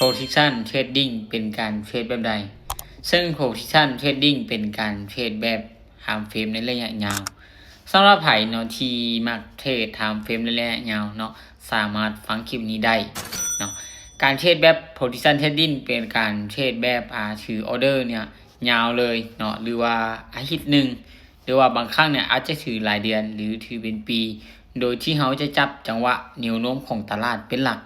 Position Trading ເປັນການເທຣດແບບໃດ? ເຊິ່ງ Position Trading ເປັນການເທຣດແບບ Time Frame ໃນໄລຍະຍາວ. ສຳລັບໃຜເນາະທີ່ມັກເທຣດ Time Frame ໃນໄລຍະຍາວເນາະ ສາມາດຟັງຄລິບນີ້ໄດ້ເນາະ. ການເທຣດແບບ Position Trading ເປັນການເທຣດແບບ ອາ ຖືອໍເດີເນຍຍາວເລີຍເນາະ ຫຼືວ່າອາທິດໜຶ່ງ ຫຼືວ່າບາງຄັ້ງເນຍອາດຈະຖືຫຼາຍເດືອນ ຫຼືຖືເປັນປີ ໂດຍທີ່ເຮົາຈະຈັບຈັງຫວະແນວໂນ້ມຂອງຕະຫຼາດເປັນຫຼັກ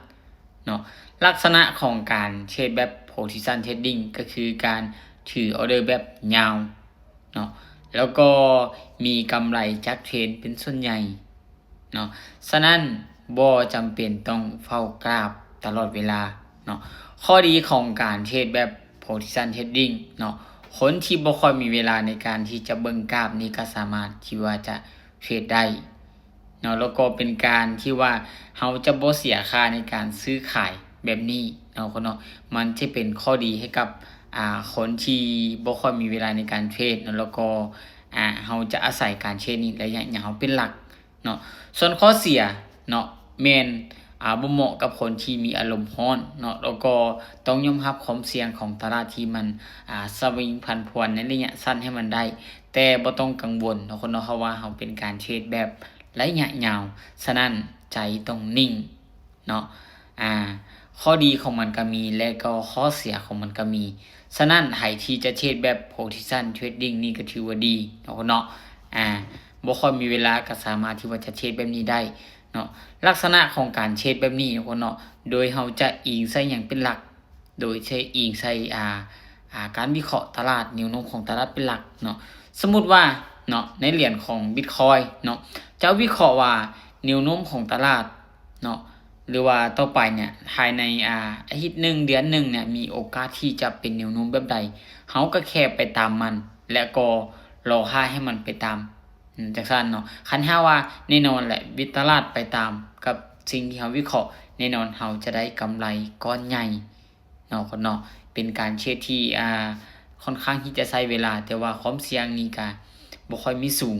ເນາະ. ລັກສະນະຂອງການເທຣດແບບ Position Trading ກໍຄືການຖືອໍເດີແບບຍາວເນາະ ແລ້ວກໍມີກຳໄລຈາກເທຣນເປັນສ່ວນໃຫຍ່ເນາະ. ສະນັ້ນບໍ່ຈຳເປັນຕ້ອງເຝົ້າກຣາບຕະຫຼອດເວລາເນາະ. ຂໍ້ດີຂອງການເທຣດແບບ Position Trading ເນາະ ຄົນທີ່ບໍ່ຄ່ອຍມີເວລາໃນການທີ່ຈະເບິ່ງກຣາບນີ້ ກໍສາມາດທີ່ວ່າຈະເທຣດໄດ້ເນາະ ແລ້ວກໍເປັນການທີ່ວ່າເຮົາຈະບໍ່ເສຍຄ່າໃນການຊື້ຂາຍແບບນີ້ເນາະ ເນາະ. ມັນຈະເປັນຂໍ້ດີໃຫ້ກັບ ອາ ຄົນທີ່ບໍ່ຄ່ອຍມີເວລາໃນການເທຣດເນາະ ແລ້ວກໍ ອາ ເຮົາຈະອາໄສການເທຣດນີ້ໄລຍະຍາວເປັນຫຼັກເນາະ. ສ່ວນຂໍ້ເສຍເນາະ ແມ່ນ ອາ ບໍ່ເໝາະກັບຄົນທີ່ມີອາລົມຮ້ອນເນາະ ແລ້ວກໍຕ້ອງຍອມຮັບຄວາມສ່ຽງຂອງຕະຫຼາດທີ່ມັນ ອາ ສະວິງຜັນຜວນໃນໄລຍະສັ້ນໃຫ້ມັນໄດ້ ແຕ່ບໍ່ຕ້ອງກັງວົນເນາະ ຄົນເນາະ ເພາະວ່າເຮົາເປັນການເທຣດແບບໄລຍະຍາວ. ສະນັ້ນໃຈຕ້ອງນິ່ງເນາະ. ອາ ຂໍ້ດີຂອງມັນກໍມີ ແລະກໍຂໍ້ເສຍຂອງມັນກໍມີ. ສະນັ້ນໃຜທີ່ຈະເທຣດແບບ Position Trading ນີ້ກໍຖືວ່າດີເນາະ ຄົນເນາະ. ອາ ບໍ່ຄ່ອຍມີເວລາກໍສາມາດທີ່ວ່າຈະເທຣດແບບນີ້ໄດ້ເນາະ. ລັກສະນະຂອງການເທຣດແບບນີ້ເນາະ ຄົນເນາະ ໂດຍເຮົາຈະອີງໃສ່ຫຍັງເປັນຫຼັກ? ໂດຍໃຊ້ ອີງໃສ່ ອາ ອາ ການວິເຄາະຕະຫຼາດ ແນວໂນ້ມຂອງຕະຫຼາດເປັນຫຼັກເນາະ. ສົມມຸດວ່າເນາະ ໃນຫຼຽນຂອງ Bitcoin ເນາະ ເຈົ້າວິເຄາະວ່າແນວໂນ້ມຂອງຕະຫຼາດເນາະ ຫຼືວ່າຕໍ່ໄປເນຍ ພາຍໃນ ອາ ອາທິດໜຶ່ງ ເດືອນໜຶ່ງເນຍ ມີໂອກາດທີ່ຈະເປັນແນວໂນ້ມແບບໃດ ເຮົາກໍແຄ່ໄປຕາມມັນ ແລະກໍລໍຖ້າໃຫ້ມັນໄປຕາມ ອາ ຈັ່ງຊັ້ນເນາະ. ຄັນຖ້າວ່າແນ່ນອນແຫຼະ ວິ ຕະຫຼາດໄປຕາມກັບສິ່ງທີ່ເຮົາວິເຄາະ ແນ່ນອນເຮົາຈະໄດ້ກຳໄລກ້ອນໃຫຍ່ ເນາະ ເນາະ. ເປັນການເທຣດທີ່ ອາ ຂ້ອນຂ້າງທີ່ຈະໃຊ້ເວລາ ແຕ່ວ່າຄວາມສ່ຽງນີ້ກະບໍ່ຄ່ອຍມີສູງ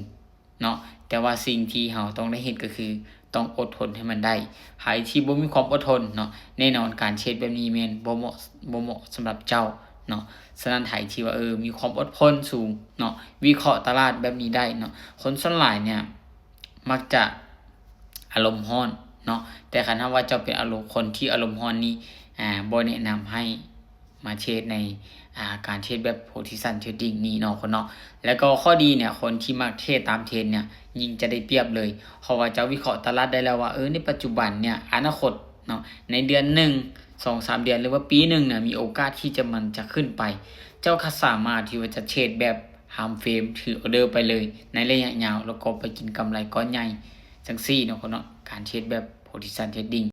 ເນາະ. ແຕ່ວ່າສິ່ງທີ່ເຮົາຕ້ອງໄດ້ເຮັດກໍຄືຕ້ອງອົດທົນໃຫ້ມັນໄດ້. ໃຜທີ່ບໍ່ມີຄວາມອົດທົນເນາະ ແນ່ນອນການເທຣດແບບນີ້ແມ່ນບໍ່ເໝາະ ບໍ່ເໝາະສຳລັບເຈົ້າເນາະ. ສະນັ້ນໃຜທີ່ວ່າ ເອີ ມີຄວາມອົດທົນສູງເນາະ ວິເຄາະຕະຫຼາດແບບນີ້ໄດ້ເນາະ ຄົນສ່ວນຫຼາຍເນຍ ມັກຈະອາລົມຮ້ອນເນາະ. ແຕ່ຄັນຫາກວ່າເຈົ້າເປັນອາລົມ ຄົນທີ່ອາລົມຮ້ອນນີ້ ອາ ບໍ່ແນະນຳໃຫ້ມາເທຣດໃນ ອາ ການເທຣດແບບ Position Trading ນີ້ເນາະ ຄົນເນາະ. ແລ້ວກໍຂໍ້ດີເນຍ ຄົນທີ່ມັກເທຣດຕາມເທຣນເນຍ ຍິ່ງຈະໄດ້ປຽບເລີຍ ເພາະວ່າເຈົ້າວິເຄາະຕະຫຼາດໄດ້ແລ້ວວ່າ ເອີ ໃນປັດຈຸບັນເນຍ ອະນາຄົດເນາະ ໃນເດືອນໜຶ່ງ ສອງສາມເດືອນ ຫຼືວ່າປີໜຶ່ງເນຍ ມີໂອກາດທີ່ຈະ ມັນຈະຂຶ້ນໄປ ເຈົ້າກໍສາມາດທີ່ວ່າຈະເທຣດແບບ Time Frame ຖືອໍເດີໄປເລີຍໃນໄລຍະຍາວ ແລ້ວກໍໄປກິນກຳໄລກ້ອນໃຫຍ່ຈັ່ງຊີ້ເນາະ ເນາະ. ການເທຣດແບບ Position Trading